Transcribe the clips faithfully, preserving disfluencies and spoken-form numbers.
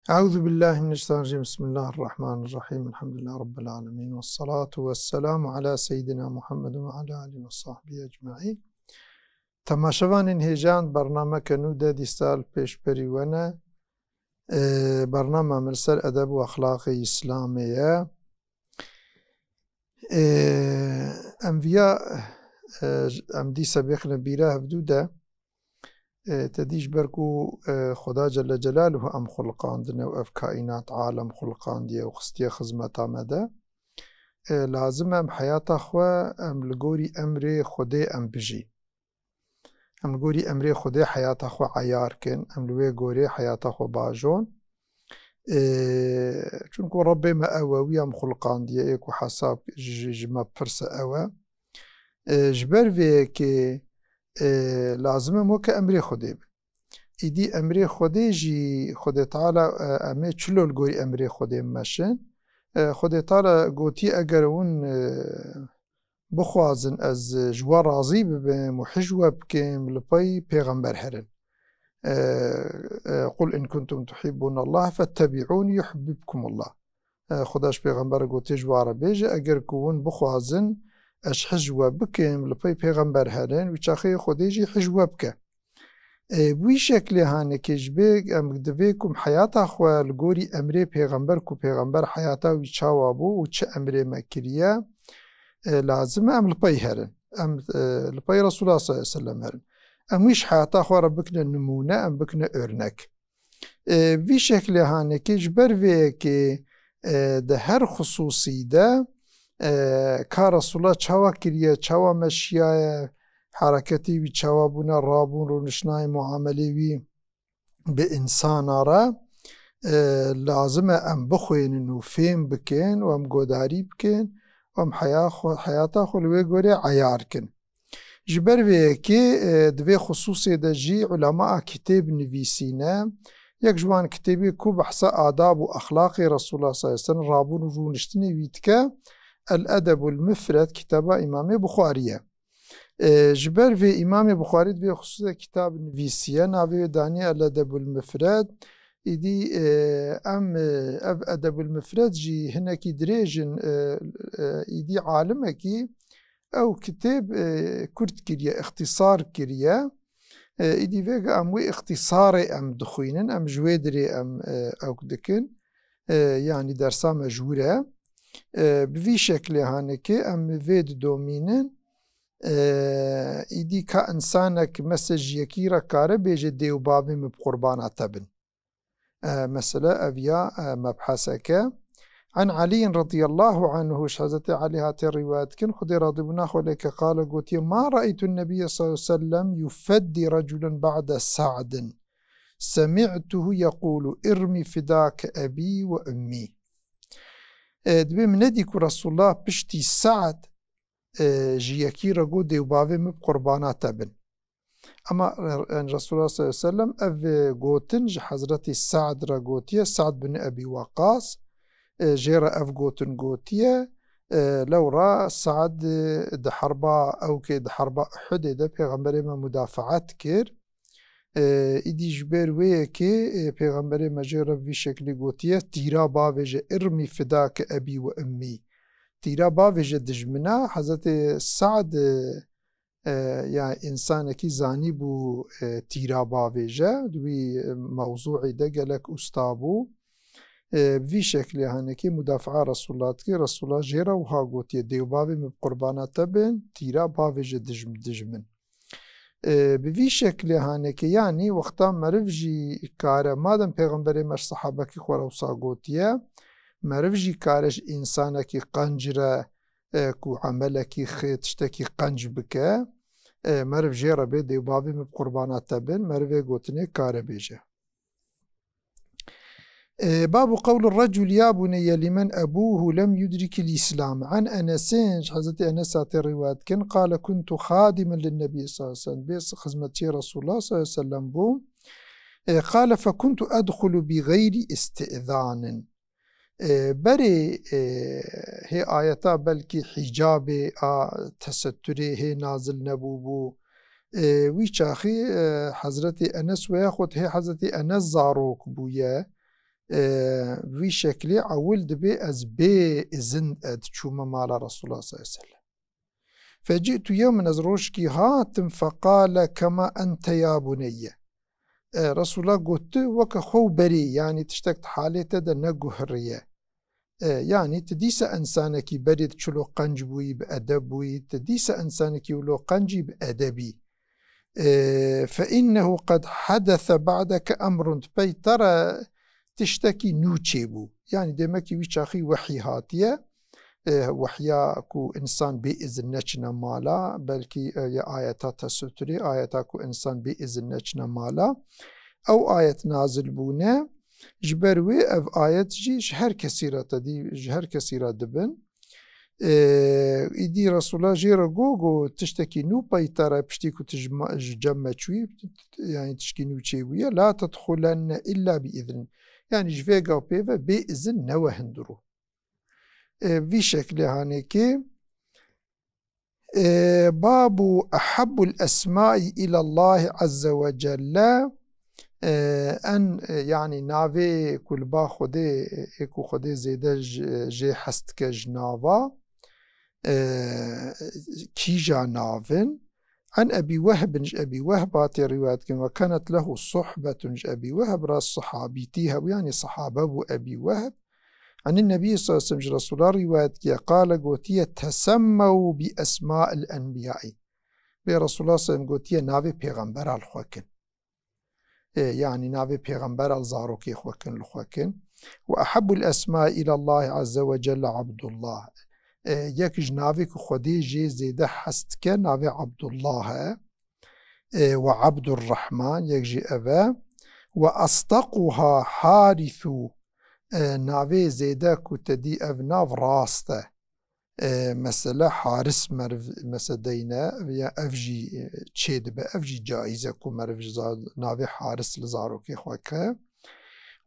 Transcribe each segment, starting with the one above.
Euzu billahi mineşşeytanirracim. Bismillahirrahmanirrahim. Elhamdülillahi rabbil alemin. Vessalatu vesselamu ala seyyidina Muhammed ve ala alihi ve sahbihi ecmaîn. Temaşevanên hêja, bernameke nû de dîsa li pêşberî we ne. Ee, bernama min li ser edeb û exlaqê Îslamê ye. Ee, em viya, e, em dîsa bêxine bîra hevdû de, e, te dî ji ber ku, e, Xweda Celle Celaluhu em xuliqandine û ev kaînat, alem xuliqandiye û xistiye xizmeta me de, e, lazim e em heyata xwe em li gorî emrê Xwedê em bijîn. Em li gorî emrê Xwedê heyata xwe eyar kin, em li wê gorê heyata xwe bajon. Ee, çunku Rebbê me ew e, wî em xuliqandiye, ê ku hesab ji, ji me pirse ew e. Ee, ji ber vê yekê, ee, lazim e em weke emrê Xwedê bin. Îdî emrê Xwedê jî, Xwedê Teala, ee, em ê çilo li gorî emrê Xwedê meşin? Ee, Xwedê Teala gotiye, eger hûn, ee, bixwazin ez ji we razî bibim û hij we bikim, li pey pêxember herin. E, e, "Qul in kuntum tuhibbûnallaha fettebi'ûnî yuhbibkumullah." E, Xuda ji pêxembera gotiye, ji we re bêje, eger ku hûn bixwazin ez hij we bikim, li pey pêxember herin, wî çaxê Xwedê jî hij we bike. E, bi wî şeklê hanekê ji bê em divê ku em heyata xwe li gorî emrê pêxember, ku pêxember heyata wî çawa bû û çi emrê me kiriye, e, lazim e em li pey herin. Em, e, li pey Resulullah sallallahu aleyhi ve sellem herin. Em wî ji heyata xwe re bikine nimûne, em bikine örnek. E, vî şeklê hanekê ji ber vê yekê, e, di her xisûsî de, e, ka Resulullah çawa kiriye, çawa meşiyaye, hereketê wî çawa bûne, rabûn, rûniştinayê, muamelê wî bi însana re, e, lazim e em bixwînin û fêm bikin û em godarî bikin û em heya xwe, heyata xwe li wê gorê eyar kin. Ji ber vê yekê, e, di vê xisûsê de jî ulemaa kitêb nivîsîne. Yek ji wan kitêbê ku behsa adab û exlaqê Resulullah sallallahu aleyhi ve sellem, rabûn û rûniştinê wî dike, El Edebul Mufred, kitaba Îmamê Buxarî ye. E, ji ber vê Îmamê Buxarî di vê xisûsê kitab nivîsiye, navê wê daniye El Edebul Mufred. Îdî, e, em, e, ev Edebul Mufred jî hinekî dirêj in, e, e, îdî alimekî ew kitêb, e, kurt kiriye, îxtîsar kiriye. E, îdî vêga em wê îxtîsarê em dixwînin, em ji wê dirê em, e, ew dikin. E, yanî dersa me ji wir e. E, bi vî şeklê hanekê em vê didomînin. E, îdî ka însanek mesel ji yekî re kare bêje, dê û bavê min bi qurbana te bin. E, mesele ev ya, e, mebheseke. An Aliyyin radiyallahu anhu, ji Hezretê Alî hate rîwayet kin, Xwedê radîbûna xwe lê ke, qale, gotiye, "Ma ra'eytun nebiyye sallallahu aleyhi ve sellem yufeddi reculen ba'de Sa'din. Semi'tuhu yekulu, irmi fidake ebî ve ummî." E, dibê min nedî ku Resulullah piştî Sa'd, e, ji yekî re got, "Dê û bavê min bi qurbana te bin." Ama, e, Resulullah sallallahu aleyhi ve sellem ev, e, gotin ji Hezretî Sa'd re gotiye, Sa'd bin Ebî Weqqas, e, jê re ev gotin gotiye, e, lewra Sa'd, e, di herba, ew ke di herba Uhudê de Pêxemberê me mudafaet kir. E, îdî ji ber wê yekê, e, Pêxemberê me jê re bi vî şeklî gotiye, "Tîra bavêje, irmî fidake ebî ve ummî." Tîra bavêje dijmina, Hezretê Sa'd, e, e, ya însanekî zanî bû, e, tîra bavêje, di wî, e, mewzûî de gelek usta bû. E, bi vî şeklê hanekê mudafaa Resulullah dike, Resulullah jê re wiha gotiye, "Dê û bavê min bi qurbana te bin, tîra bavêje dijm-, dijmin." E, bi vî şeklê hanekê, yanî wexta meriv jî kare, madem Pêxemberê me ji sehabekî xwe re wisa gotiye, meriv jî kare ji însanekî qenc re, e, ku emelekî xê, tiştekî qenc bike, e, meriv jê re bê, "Dê û bavê min bi qurbana te bin", merivê gotinê kare bêje. E, babu qewli recul ya buneyye limen ebuhu lem yudrikil Îslam. An Enesin, ji Hezretî Enes hatê rîwayet kin, qale kuntu xadimen lin Nebî sallallahu aleyhi ve sellem. Bê xizmetçiyê Resulullah sallallahu aleyhi ve sellem bû. E, qale fekuntu edxulu bi gayri isti'zanin. E, berê, e, hê ayeta belkî hîcabê a tesetturê hê nazil nebûbû. E, wî çaxî, e, Hezretî Enes veya xwe hê Hezretî Enes zarok bûye. E, vî şeklê ewil dibê ez bê izin, e, diçûme mala Resulullah sallallahu aleyhi ve sellem. Feci'tu yewmen, ez rojkî hatim, feqale kema ente ya buneyye. E, Resulullah got, tu weke xwe û berê, yanî tiştek di halê te de neguhiriye. E, yanî tu dîsa insanekî berê di çilo qenc bûyî, bi edeb bûyî, tu dîsa insanekî wilo qencî bi edebî. E, fe innehu qed hedese ba'deke emrun, di pey te re tiştekî nû çêbû. Yanî demekî wî çaxî wehî hatiye. E, wehya ku însan bê izin neçine mala, belkî, e, ya ayeta tesuturê, ayeta ku însan bê izin neçine mala. Ew ayet nazil bûne, ji ber wê ev ayet jî ji her kesî re tedî, ji her kesî re dibin. E, îdî Resulullah jê re got, got, tiştekî nû pey te re piştî ku tu ji ma-, ji cem me çûyî, yanî tişkî nû çêbûye, la tedxulenne illa bi iznin. Yanî ji vê gav pê ve bê izin newe hundirû. E, vî şeklê hanekê, e, babu ehabbul esmai ilallahi azze ve celle, e, en, e, yanî navê ku li ba Xwedê, e, ê ku Xwedê zêde ji, jê hez dike ji nava, e, kîja nav in. En Ebî Wehbin, ji Ebî Wehb hatê rîwayet kirin, ve kenet lehu suhbetun, ji Ebî Wehb re sahabîtî hebû, yanî sahabe bû Ebî Wehb. Enî Nebî sallallahu aleyhi ve sellem, ji Resulullah rîwayet kiye, qale, gotiye, tesemmew bi esma'il enbiyai. Bê Resulullah sallallahu aleyhi ve sellem gotiye, navê pêxembera li xwe kin. E, yanî navê pêxembera li zarokê xwe kin, li xwe kin. Ve ehabbul esma ilallahi azze ve celle Abdullah. E, yek ji navê ku Xwedê jê zêde hez dike, navê Abdullah e. E, ve Abdurrahman, yek jî ev e. Ve asdaquha Harithu. E, navê zêde ku te dî ev nav rast e. E, mesele Haris meriv, mese deyne, ya ev jî, e, çê dibe, ev jî caiz e ku meriv ji za-, navê Haris li zarokê xwe ke.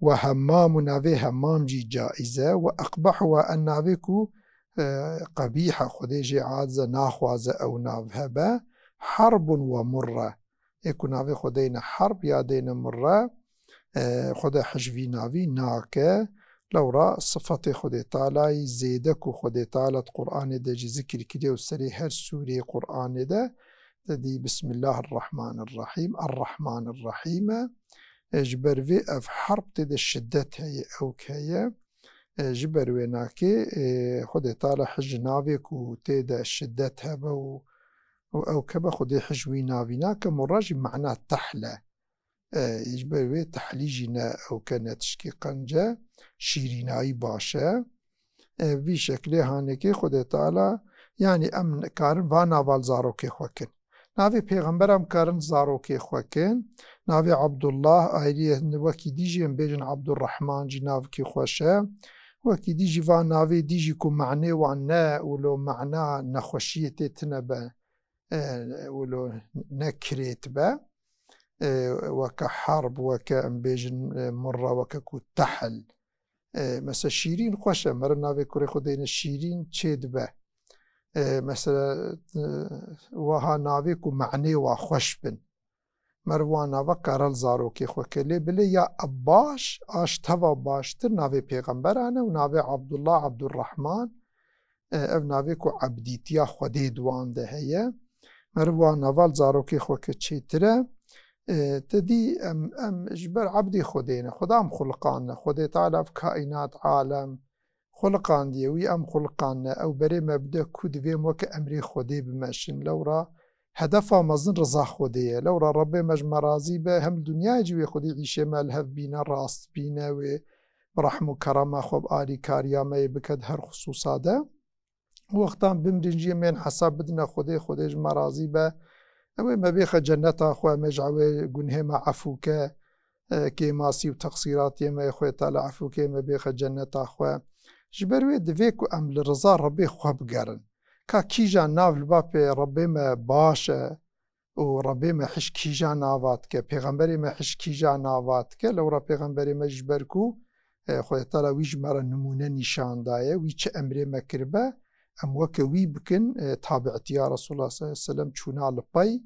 Ve Hemmam û navê Hemmam jî caiz e. Ve eqbehu, ve en navê ku, e, qebîh e, Xwedê jê aciz e, naxwaze ew nav hebe, Herbun ve Murre. Ê ku navê xwe deyne Herb ya deyne Murre, e, Xwedê hij vî navî nake. Lewra sifatê Xwedê Tealayî zêde ku Xwedê Teala di Qur'anê de jî zikir kiriye û serê her sûreyê Qur'anê de, te dî Bismillahirrahmanirrahîm, Errahmanirrahîm e. E, ji ber vê ev Herb tê de şiddet heye, ewk heye. E, ji ber wê nakê, e, Xwedê Teala hij ji navê ku tê de şiddet hebe û û ew kebe Xwedê hij wî navî nake, Murra jî mana tehl e. E, ji ber wê tehlî jî ne ew ke ne tişkî qenc e, şîrînayî baş e. E, vî şeklê hanekê Xwedê Teala, yanî em karin va nava li zarokê xwe kin. Navê pêxember em karin zarokê xwe kin. Navê Abdullah ayrî ye, wekî dî jî em bêjin Abdurrahman jî navkî xweş e. Wekî dî jî va navê dî jî ku manê wan ne wilo mana nexweşiyê tê tine be. E, wilo ne kirêt be, e, weke herb, weke em bêjin, e, murra, weke ku tehl. E, mesela şîrîn xweş e, meriv navê kurê xwe deyne şîrîn çê dibe. E, mesela, e, wiha navê ku manê wa xweş bin. Meriv wan nava kare li zarokê xwe ke lê bilê ya baş, a ji teva baştir navê pêxemberan e û navê Abdullah, Abdurrahman, e, ev navê ku ebdîtiya Xwedê di wan de heye. Meriv wan nava li zarokê xwe ke çêtir e. E, te dî em, em ji ber ebdê Xwedê ne. Xweda em xuliqan ne. Xwedê Teala ev kaînat, alem, xuliqandiye, wî em xuliqan ne. Ew berê me bide ku divê em weke emrê Xwedê bimeşin. Lewra hedefa mezin riza Xwedê ye. Lewra Rebbê me ji me razî be, hem li dinyayê jî wê Xwedê îşê me li hev bîne, rast bîne, wê bi rehm û kerema xwe, bi alîkariya me yê bike di her xisûsa de. Wextan bimrin jî em ên hesab bidine Xwedê, Xwedê ji me razî be. Ew ê me bêxe cenneta xwe, em ê ji ewê gunhê me efû ke, e, kêmasî û teqsîratiyê me yê Xwedê Teala efû ke me bêxe cenneta xwe. Ji ber wê divê ku em li riza Rebbê xwe bigerin. Ka kîjan nav li ba pê Rebbê me baş e û Rebbê me hij kîjan nava dike, pêxemberê me hij kîjan nava dike, lewra pêxemberê me ji ber ku, e, Xwedê Teala wî ji me re nimûne nîşan daye, wî çi emrê me kiribe, em weke wî bikin, e, tabi'tiya Resulullah sallallahu aleyhi ve sellem çûna li pey,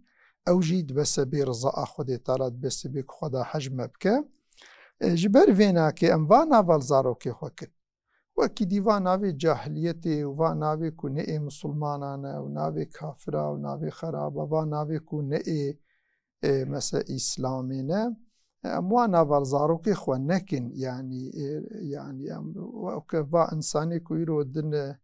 ew jî dibe sebê riza a Xwedê Teala, dibe sebê ku Xweda hij me bike. E, ji ber vênakê em va nava li zarokê xwe kin. Wekî dî va navê cahiliyetê û va navê ku ne ê misilmanan e û navê kafira û navê xeraba, va navê ku ne ê, e, mesela Îslamê ne. Em wa nava li zarokê xwe nekin, yanî, e, yanî em weke va insanê ku îro din e,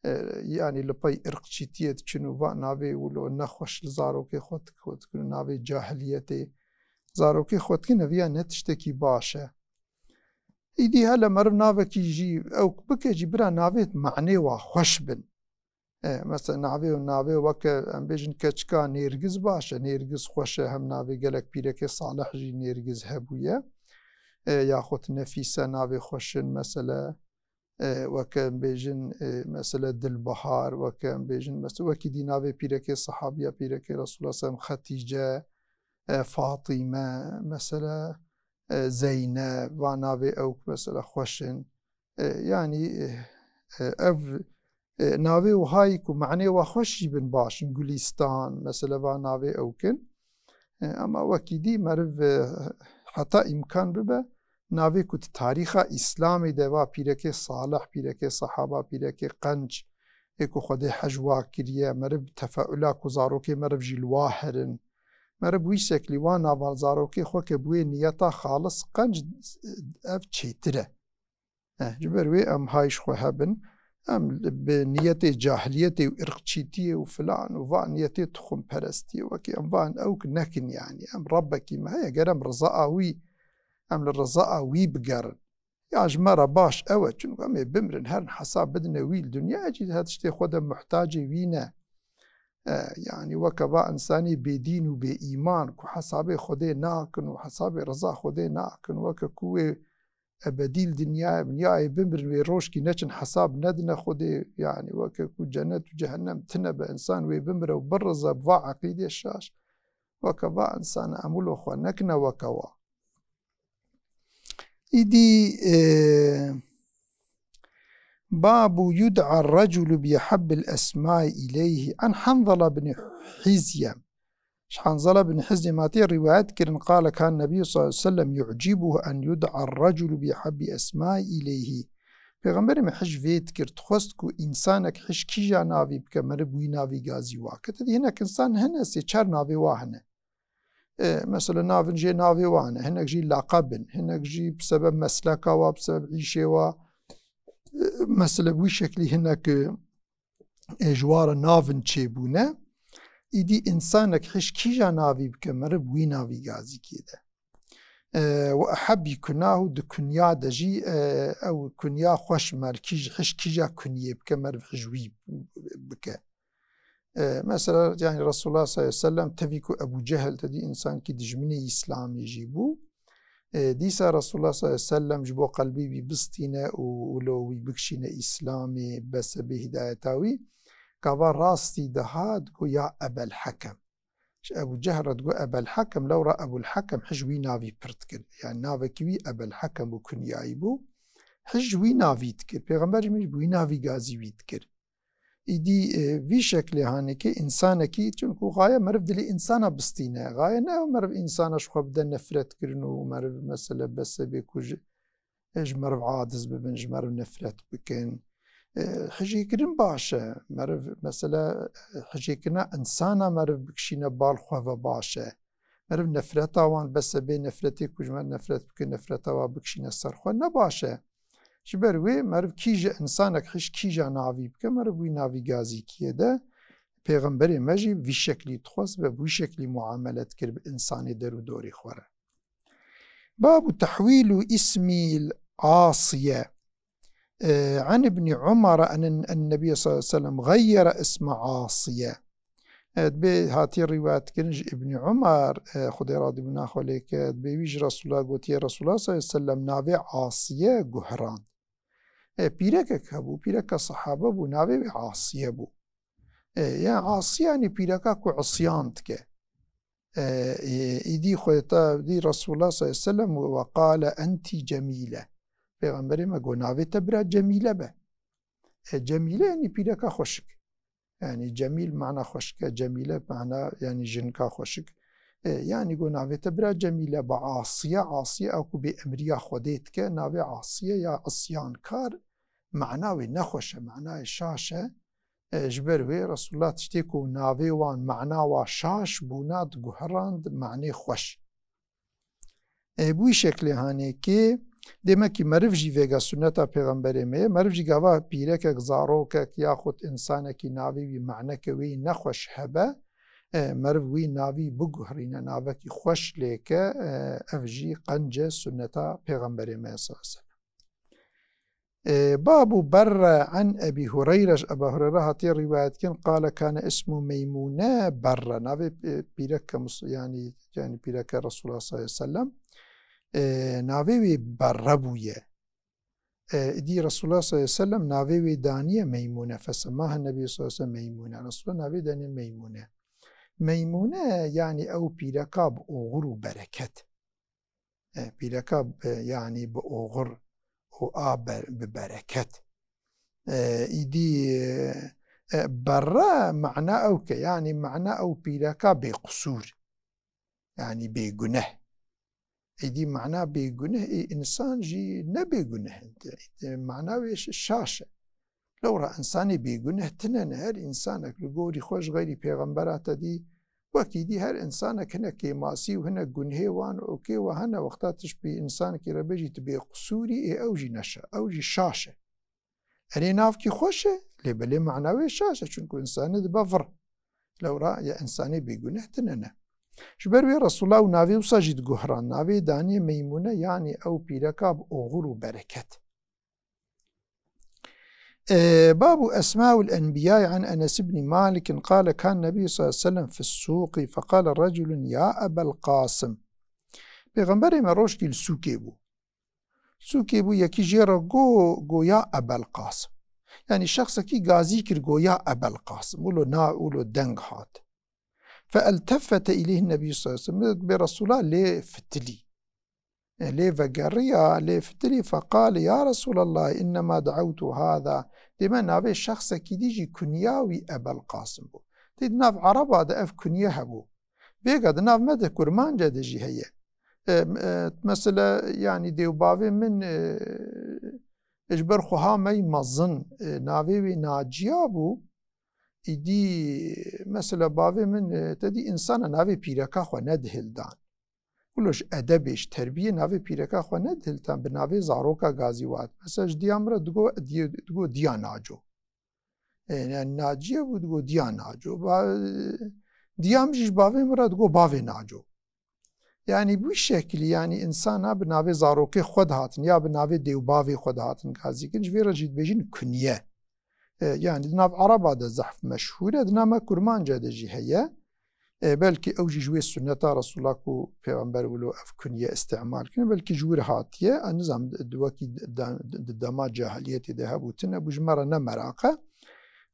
e, yanî li pey irqçîtiyê diçin û va navê wilo nexweş li zarokê xwe dik-, xwe dikin û navê cahiliyetê zarokê xwe dikin, eviya ne tiştekî baş e. Îdî hele meriv navekî jî ew bike jî bira navê manê wa xweş bin. E, mesela navê û navê weke em bêjin keçika Nêrgiz baş e, Nêrgiz xweş e, hem navê gelek pîrekê Salih jî Nêrgiz hebûye. E, yaxut Nefîse navê xweş in, mesela, e, weke em bêjin, e, mesela Dilbihar, weke em bêjin, mesela wekî dî navê pîrekê sehabiya pîrekê Resulullah sallam Xetîce, e, Fatîme, mesela, e, Zeyneb, va navê ew mesela xweş in. E, yanî, e, e, ev, e, navê wihayî ku manê wa xweş jî bin baş in, Gulîstan, mesela va navê ew kin. E, ema wekî dî meriv, e, heta îmkan bibe, navê ku di tarîxa Îslamê de va pîrekê Salih, pîrekê sehaba, pîrekê qenc, ê ku Xwedê hej wa kiriye, meriv tefaula ku zarokê meriv jî li wa herin. Meriv wî şeklî wa nava zarokê xwe ke bi wê niyeta xalis qenc, ev çêtir e. Eh, ji ber wê em hay ji xwe hebin. Em li, bi niyetê cahiliyetê û irqçîtiyê û filan û van niyetê tuxumperestiyê wekî em van ew ki nekin, yanî em Rebbekî me heye, ger em rizaa wî, em li rizaa wî bigerin. Ya ji me re baş ew e, çunku em ê bimrin, herin hesab bidine wî li dinyayê jî her tiştê xwe de muhtacê wî ne. E, yanî weke va insanê bêdîn û bêîman ku hesabê Xwedê nakin û hesabê riza Xwedê nakin, weke ku wê ebedî li dinyayê bin, ya ê bimirin, wê rojkî neçin hesab nedine Xwedê, yanî weke ku cenet û cehennem tine be, insan wê bimire û birize bi va eqîdê şaş. Weke va insana em wilo xwe nekine weke wa. Îdî, e, babu yud'a reculu bi ahabbil esmai ileyhi an Hanzala bin Hizyem. Ji Hanzala bin Hizyem hatiye rîwayet kirin, qale kan Nebiyyu sallallahu aleyhi ve sellem yu'cibuhu en yud'a reculu bi ahabbi esmai ileyhi. Pêxemberê me hij vê dikir, dixwest ku insanek hij kîja navî bike, meriv wî navî gazî wa ke. Tedî hinek insan hene sê çar navê wa hene. E, mesela navin jê navê wan e, hinek jî laqeb in, hinek jî bi sebeb mesleka wa, bi sebeb îşê wa, e, mesela bi wî şeklî hinek, e, ji wa re navin çêbûne. Îdî însanek hij kîja navî bike, meriv wî navî gazî kê de. E, we ehebbî kunahu, di kunya de jî, e, ew kunya xweş mer, kîj-, hij kîja kunyê bike, meriv hij wî bike. E, mesela, yani Resulullah sallallahu aleyhi ve sellem tevî ku Ebu Cehil tedî însankî dijminê Îslamî jî bû. E, dîsa Resulullah sallallahu aleyhi ve sellem ji bo qelbî wî bistîne û wilo wî bikişîne Îslamê, bese bê hidayeta wî, gava rastî dihat, got, "Ya Ebel Hekem." Ji Ebu Cehil re digot, "Ebel Hekem", lewra Ebul Hekem hij wî navî pir dikir. Yani navekî wî Ebel Hekem bû, kunyayî bû. Hij wî navî dikir. Pêxember jî min ji wî navî gazî wî dikir. Îdî, e, vî şeklê hanekê însanekî, çunku gaye meriv dilê însana bistîne. Gaye ne meriv însana ji xwe bide nefret kirin û meriv mesele bese bê ku ji, e, ji meriv aciz bibin, ji meriv nefret bikin. E, hijêkirin baş e. Meriv mesele, e, hijêkirina însana meriv bikişîne bal xwe ve baş e. Meriv nefreta wan bese bê nefretê ku ji me nefret bikin, nefreta wa bikişîne ser xwe ne baş e. Ji ber wê meriv kî ji însanek hij kîja navî bike, meriv wî navî gazîkiyê de. Pêxemberê me jî vî şeklî dixwest ve bi wî şeklî muamele dikir bi însanê derûdorê xwe re. Babu tehwîlu ismîl Asiye. E, an Ibnî Umar en, en Nebî sallallahu aleyhi ve sellem gayyere isme Asiye. E, dibê hatiye rîwayet kirin ji Ibnî Umar, e, Xwedê radî bûna xwe lê ke, dibê wî ji Resulullah gotiye, Resulullah sallallahu aleyhi ve sellem navê Asiye guherand. E, pîrekek hebû, pîreka sahabe bû, navê wê Asiye bû. E, yani Asiye, yani pîreka ku isyan dike. E, e, îdî xwe ta dî Resulullah sallallahu aleyhi ve sellem ve qale enti Cemîle. Pêxemberê me got, "Navê te bira Cemîle be." E, Cemîle yani pîreka xweşik. Yani Cemîl mana xweşik e, Cemîle mana yani jinka xweşik. E, yanî got navê te bira Cemîl e, ba Asiye, Asiye ew ku bêemriya Xwedê dike, navê Asiye ya isyankar, mana wê nexweş e, manayê şaş e. E, ji ber wê Resulullah tiştê ku navê wan mana wa şaş bûna diguherand manê xweş. E, bi wî şeklê hanê kê, demekî meriv jî vêga sunneta Pêxemberê me ye. Meriv jî gava pîrekek, zarokek yaxud însanekî navê wî maneke wî nexweş hebe, e, meriv wî navî biguherîne, navekî xweş lê ke, e, ev jî qenc e sunneta Pêxemberê me ye sallallahu aleyhi ve sellem. E, Babu Berre an Ebî Hureyre, ji Eba Hureyre hatiye rîwayet kirin, qale kane ismu Meymûne Berre. Navê, e, pîreke mus-, yanî, yanî pîreke Resulullah sallallahu aleyhi ve sellem, e, navê wê Berre bûye. E, îdî Resulullah sallallahu aleyhi ve sellem navê wê daniye Meymûne. Fesemaha Nebî sallallahu aleyhi ve sellem Meymûne. Resulullah navê daniye Meymûne. Meymûne, yanî ew pîreka bi oxir û bereket. E, pîreka bi, yanî bi oxir û a ber-, bi bereket. E, îdî, e, Berre mana ew ke, yanî mana ew pîreka bêqisûr. Yanî bêguneh. Îdî mana bêguneh ê însan jî ne bêguneh in. Îdî mana wê şi-, şaş e. Lewra însanê bêguneh tine ne. Her însanek li gorî xwe ji xeyrî pêxembera te dî, wekî dî her însanek hinek kêmasî û hinek gunhê wan û kê we hene, wexta tu ji pê însanekî re bêjî tu bêqisûrî, ê ew jî neşa, ew jî şaş e. Erê navkî xweş e, lê belê mana wê şaş e, çunku însanê dibe vir. Lewra ya însanê bêguneh tine ne. Ji ber wê Resulullah û navê wisa jî diguhran, navê daniye Meymûne, yanî ew pîreka bi oxir û bereket. E, Babu Esmaul Enbiyai an Enes ibn Malik qale kan Nebi sallallahu aleyhi ve sellem fis suqi fekale reculun ya Ebel Qasim. Pêxemberê me rojkî li sûkê bû. Sûkê bû, yekî jê re go, go ya Ebel Qasim. Yanî şexsekî gazî kir go ya Ebel Qasim. Wilo na, wilo deng hat. Fe eltefete ileyh Nebî sallallahu aleyhi ve sellem. Bê Resulullah lê fitilî. E, lê vegeriya, lê fitilî, feqale, ya Resulallah, innema de'ewtu hada. Dê me navê şexsekî dî jî kunya wî Ebel Qasim bû. Dê di nav Ereba de ev kunye hebû. Vêga di nav me de Kurmanca de jî heye. E, e, mesela, yanî dê û bavê min, e, ji ber xwe ha me yî mezin, e, navê wî Naciya bû. Îdî, mesela, bavê min, e, te dî însana navê pîreka xwe nedihildan. Wilo ji edebê, ji terbiyê navê pîreka xwe nedihildan, bi navê zaroka gazî wat. Mesela, ji diya min re digo, diye-, digo diya Naco. E, yani Naciye bû, digo diya Naco. Ba-, diya min jî ji bavê min re digo bavê Naco. Yani bu şekilî, yani însana bi navê zarokê xwe dihatin ya bi navê dê û bavê xwe dihatin gazî kirin. Ji vê re jî dibêjin kunye. E, yani di nav Ereba de zehf meşhûr e, di nav me Kurmanca de jî heye. E, belkî ew jî ji wê sunneta Resulullah ku Pêxember wilo ev kunye îstîmal kirin, belkî ji wir hatiye. Ez nizam di wekî de-, de-, di dema cahiliyetê de hebû tune bû, ji me re ne meraq e.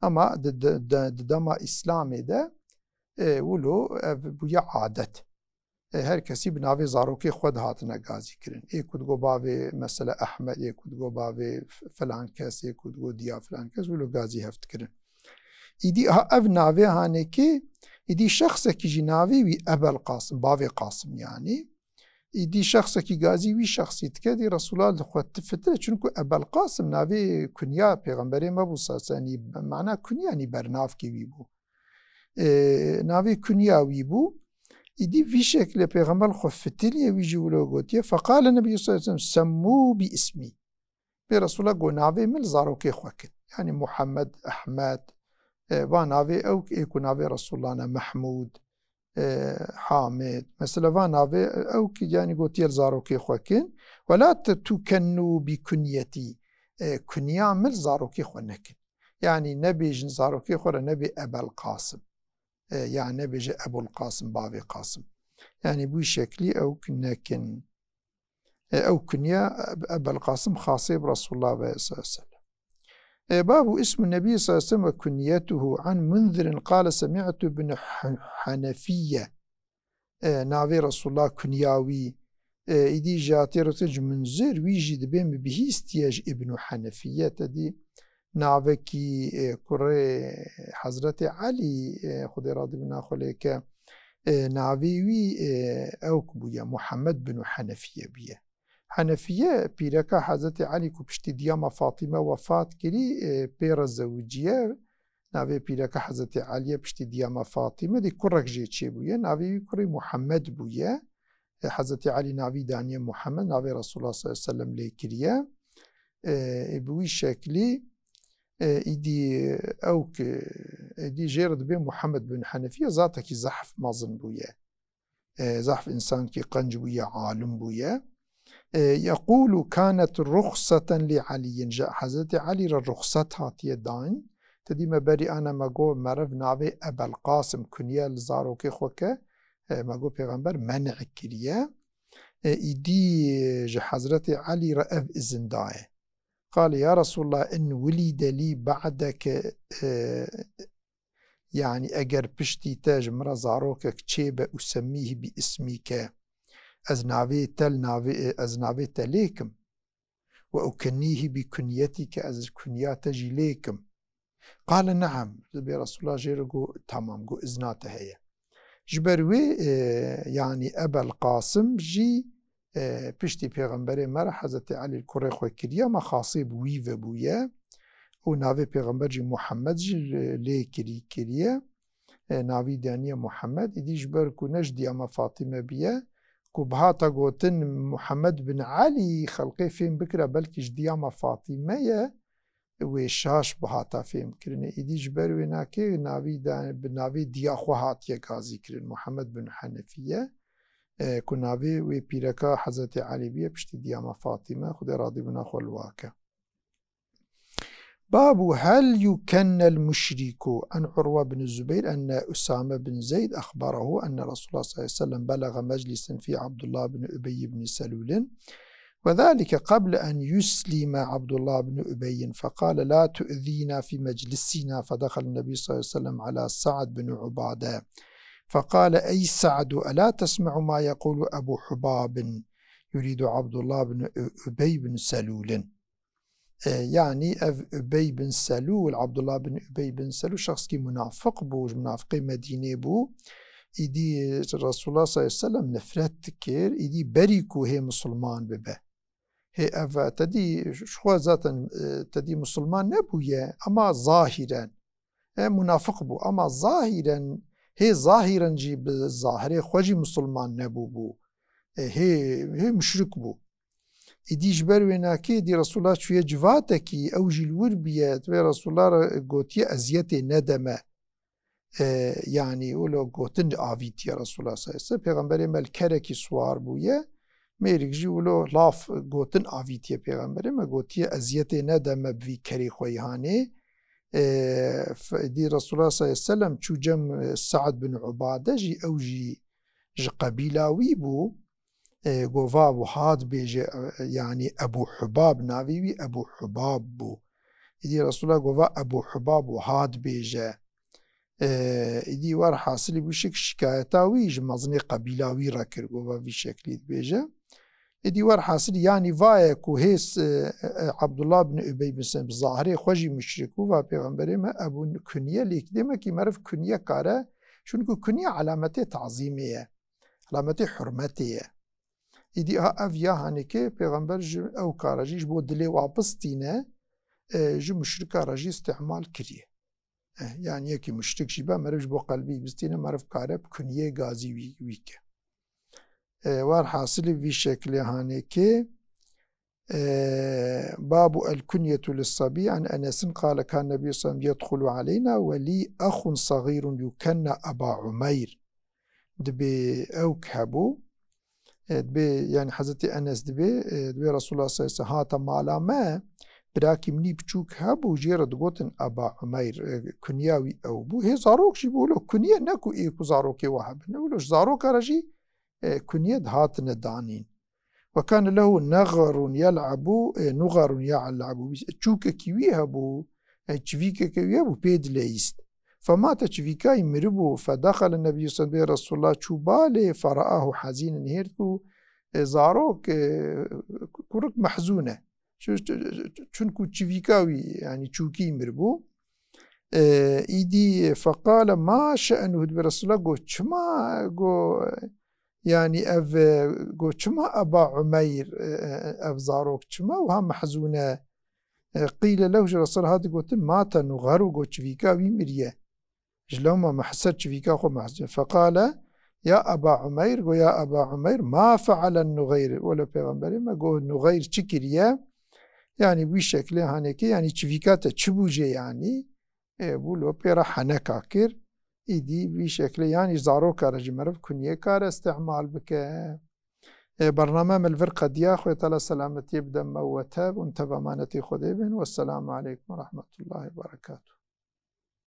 Ama di, di, di, di dema Îslamê de, e, wilo ev bûye adet. E, her kesî bi navê zarokê xwe dihatine gazî kirin. Ê ku digo bavê, mesela, Ehmed, ê ku digo bavê f-, filan kes, ê ku digo diya filan kes, wilo gazî hev dikirin. Îdî ha ev navê hanekê, îdî şexsekî jî navê wî Ebel Qasim, bavê Qasim yanî. Îdî şexsekî gazî wî şexsî dike, dî Resulullah li xwe ti fitire, çunku Ebel Qasim navê kunya Pêxemberê me bû, sallallahu aleyhi ve sellem, mana kunya, yanî bernavkê wî bû. E, navê kunya wî bû. Îdî vî şekilê Pêxember xwe fitiliye, wî jî wilo gotiye, feqale Nebî sallallahu aleyhi ve sellem, semmû bi ismî. Bê Resulullah got, navê min li zarokê xwe kin. Yani Muhammed, Ehmed, e, va navê ew ê ku navê Resulullah ne, Mehmûd, e, Hamid. Mesela va navê ew ki, yani gotiye li zarokê xwe kin. Ve la te-, tukennû bi kunyetî. E, kunya min li zarokê xwe nekin. Yani nebêjin zarokê xwe re nebê Ebel Qasim. E, ya nebêje Ebul Qasim, bavê Qasim. Yani bu şeklî ew nekin. E, ew kunya Ebel Qasim xasê bi Resulullah ve sallallahu aleyhi ve sellem. E, babu ismu Nebî sallallahu aleyhi ve sellem ve kunyetuhu an Munzirin qale semi'tu bin Hu-, Hanefiye. E, navê Resulullah, kunya wî, e, îdî ji hatê Resul ji Munzir, wî jî dibê min bihîstiye ji Îbnu Henefiye, te dî navekî, e, kurê Hezretê Elî, e, Xwedê radî bina xwe lê ke, E, navê wî, e, ewk bûye, Muhammed bin Henefiye bûye. Henefiye, pîreka Hezretî Elî ku piştî diyama Fatîme wefat kirî, e, pê re zewiciye. Navê pîreka Hezretî Elî ye piştî diyama Fatîme, dî kurek jê çêbûye. Navê wî kurê Muhammed bûye. E, Hezretî Elî navî daniye Muhammed, navê Resulullah sallallahu aleyhi ve sellem lê kiriye. E, e, bi wî şeklî, e, îdî ewk, e, îdî jê re dibê Muhammed bin Henefiye, zatekî zehf mezin bûye. E, zehf însankî qenc bûye, alim bûye. E, yeqûlu kânet ruxseten li Eliyyin. Ji Hezretî Elî re ruxset hatiye dayîn. Te dî me berî ana me got meriv navê Ebel Qasim kunye li zarokê xwe ke, e, me got pêxember men'e kiriye. E, îdî ji Hezretî Elî re ev izin daye. Qale, ya Resulullah, in wilîde lî ba'deke, e, yanî eger piştî te ji min re zarokek çêbe, usemmîhî bi ismîke, ez navê te li navê, ez navê te lêkim. Ve ukennîhî bi kunyetîke, ez kunya te jî lêkim. Qale, neam. Dibê Resulullah jê re got, tamam, got, izna te heye. Ji ber wê, e, yanî Ebel Qasim jî, e, piştî pêxemberê me re Hezretî Elî li kurê xwe kiriye, me xasê bi wî ve bûye û navê pêxember jî Muhammed jî lê kirî kiriye. E, navî daniye Muhammed. Îdî ji ber ku ne ji diyama Fatîme bûye, ku bihata gotin Muhammed bin Elî, xelkê fêm bikira belkî ji diyama Fatîme ye, wê şaş bihata fêm kirinê. Îdî ji ber wê nakê navî da, bi navê diya xwe hatiye gazî kirin, Muhammed bin Henefiye, e, ku navê wê pîreka Hezretî Elî bûye piştî diyama Fatîme, Xwedê radîbûna xwe li wake. Babu hel yukennel muşriku. An Urwa bin Zubeyr enne Usame bin Zeyd axbarahu enne Resulullah sallallahu aleyhi ve sellem belagha meclisen fi Abdullah bin Übey bin Selulin. وذلك قبل أن يسلم عبد الله بن أبي، فقال: لا تؤذينا في مجلسنا. فدخل النبي صلى الله عليه وسلم على سعد بن عبادة، فقال: أي سعد، ألا تسمع ما يقول أبو حباب؟ يريد عبد الله بن أبي بن سلول. E, yanî ev Übey bin Selûl, Abdullah bin Übey bin Selûl şexskî munafiq bû, ji munafiqê Medînê bû. Îdî Resulullah sallallahu aleyhi ve sellem nefret dikir, îdî berî ku hê misilman bibe. Hê ev, te dî, ji xwe zaten, e, te dî misilman nebûye, ama zahîren, e, munafiq bû. Ama zahîren, hê zahîren jî bi zahirê xwe jî misilman nebûbû. E, hê, hê muşrik bû. Îdî ji ber wê nakê, dî Resulullah çûye civatekî, ew jî li wir bûye, divê Resulullah re gotiye, eziyetê nede me. E, yanî wilo gotin avîtiye Resulullah sallallahu aleyhi ve sellem. Pêxemberê me li kerekî siwar bûye. Mêrik jî wilo laf gotin avîtiye pêxemberê me, gotiye, eziyetê nede me bi vî kerê xwe yî hanê. E, f-, dî Resulullah sallallahu aleyhi ve sellem çû cem, e, Sa'd bin Ubade jî, ew jî ji qebîla wî bû. E, gova wiha dibêje, e, yanî Ebû Hubab, navê wî Ebû Hubab bû. Îdî Resulullah gova Ebû Hubab wiha dibêje. E, îdî werhasilî bû şik şikayeta wî ji mezinê qebîla wî re kir, gova vî şeklî dibêje. Îdî werhasilî, yanî vaye ku hês, e, e, Abdullah bin Übey bin Selûl bi zahirê xwe jî muşrik bû, va pêxemberê me, ebû kunye lêk, demekî meriv kunye kare, çunku kunye alametê tazîmê ye. Alametê hurmetê ye. Îdî ha ev ya hanê ke pêxember ji ew kara jî ji bo dilê wa bistîne, e, ji muşrika re jî îstîmal kiriye. E, yanî yekî muşrik jî be, meriv ji bo qelbî bistîne, meriv kare bi kunyê gazî wî, wî ke. E, werhasilî vî şeklê hanê ke, E, babu el kunyetu lis sabî an Enesin qale kan Nebî sallam yedxulu aleyna ve lî exun sagîrun yukenna Eba Umeyr. Dibê ewk hebû. E, dibê, yanî Hezretî Enes dibê, e, dibê Resulullah sallallahu aleyhi ve sellem hate mala me, birakî min î biçûk hebû, jê re digotin Eba Umeyr, e, kunya wî ew bû. Hê zarok jî bû, wilo kunye ne ku ê ku zarokê we hebin. Wilo ji zaroka re jî, e, kunye dihatine danîn. Ve kane lehu negarun yel'abu, e, nugarun yel'abu. Çûkekî wî hebû, e, çivîkeke wî hebû, pê dileyîst. Femate, çivîka wî miribû, fedexele Nebî sallallahu aleyhi ve sellem, Resulullah çû balê, feraahu hazînen, hêrt ku, e, zarok, e, kurik mehzûn e. Çu-, çu-, çu-, çunku çivîka wî, yanî çûkî miribû. E, îdî feqale ma şe'nuhu, dibê Resulullah got, çima, got, yanî ev, e, got, çima Eba Umeyr, e, e, ev zarok çima wiha mehzûn e? E, qîle lehu, ji Resul hat gotin, mate Nuxeru, got, çivîka wî miriye. Ji lewma mehser çivîka xwe mehzûn. Feqale, ya Eba Umeyr, got, ya Eba Umeyr, ma fe'ale Nuxeyr? Wele Pêxemberê me got, Nuxeyr çi kiriye? Yanî wî şeklê hanekê, yanî çivîka te çi bû jê yanî? Ê, bû lo pê re heneka kir. Îdî vî şeklê, yanî zaroka re jî meriv kunyê kare îstîmal bike. Ê, bername me li vir qediya, Xwê Teala selametiyê bide me û we tev, hûn tev emanetê Xwedê bin. Wesselamu aleykum ve rahmetullahi ve berekatuhu.